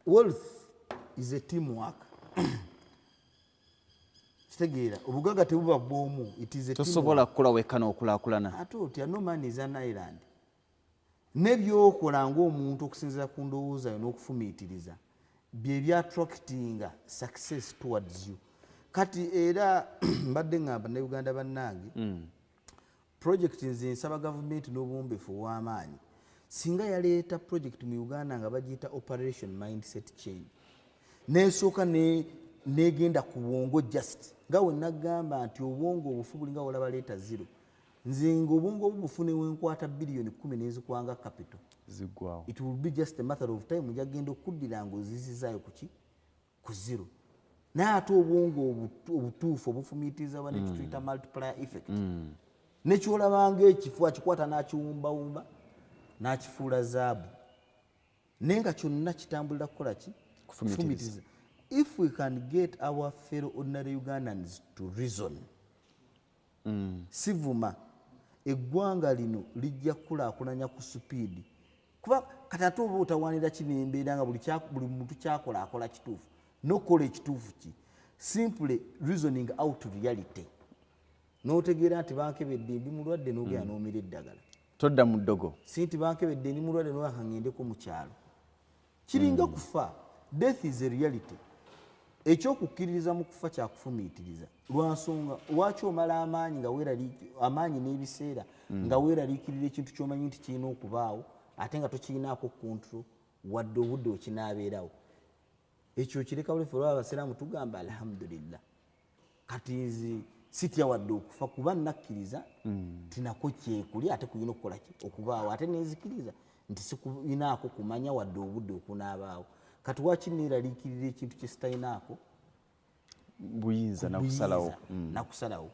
Wealth is a team work. Kitegeera, obugagga tebuba bwomu, it is a team. Tosobola kukula wekka n'okulaakulana. Ate otya? No man is an island. Nebyokola ng'omuntu, okusinziira ku ndowooza yo n'okufumiitiriza, bye byattractinga success towards you. Kati era mbadde ŋŋamba Uganda bannange, project, nze nsaba gavumenti n'obuwombeefu obw'amaanyi, singa yaleeta project mu Uganda nga bagiyita Operation Mindset Change, nesooka negenda ku bwongo, just nga we nagamba nti obwongo obufu bulinga wolaba leeta zero. Nze nga obwongo obubufu newenkwata biliyoni 10 nezikwanga capital, Ziggwawo. it will be just a matter of time, njagenda okuddira nga ozizizaayo kuki? Ku zero. Naye ate obwongo obutuufu obufumiitiriza bwa nekituyita multiplier effect, nekyolabanga ekifu akikwata n'akiwumbawumba n'akifuula zaabu, naye nga kyonna kitambulira kukola ki? Kufumiitiriza. Kufumiitiriza. If we can get our fellow ordinary Ugandans to reason, sivuma, eggwanga lino lijja kukulaakulanya ku supiidi. Kuba kati ate oba otawanira kino embeera nga buli muntu kyakola akola kituufu, nokukola ekituufu ki? Simply reasoning out reality, n'otegeera nti bankebedde, ndi mulwadde, n'ogenda n'omira eddagala. Todda mu ddogo. Si nti bankebedde, ndi mulwadde, nolaka ŋŋendeko mu kyalo. Kiringa kufa. Death is a reality. Ekyokukkiririza mu kufa kyakufumiitiriza. Lwansonga lwaki omala amaanyi nga amaanyi n'ebiseera nga weeraliikirira ekintu ky'omanyi nti kirina okubaawo, ate nga tokirinaako control wadde obudde wekinaabeerawo? Ekyo kireka bulefu. Olwa abasiraamu tugamba alhamdulillah. Kati nze sitya wadde okufa, kuba nakkiriza tinako kyekuli, ate kulina okukola ki? Okubaawo. Ate nenzikiriza nti sikulinaako kumanya wadde obudde okunaabaawo. Kati waki neeraliikirira ekintu kye sitalinaako buyinza nakusalawo? Buyinza nakusalawo?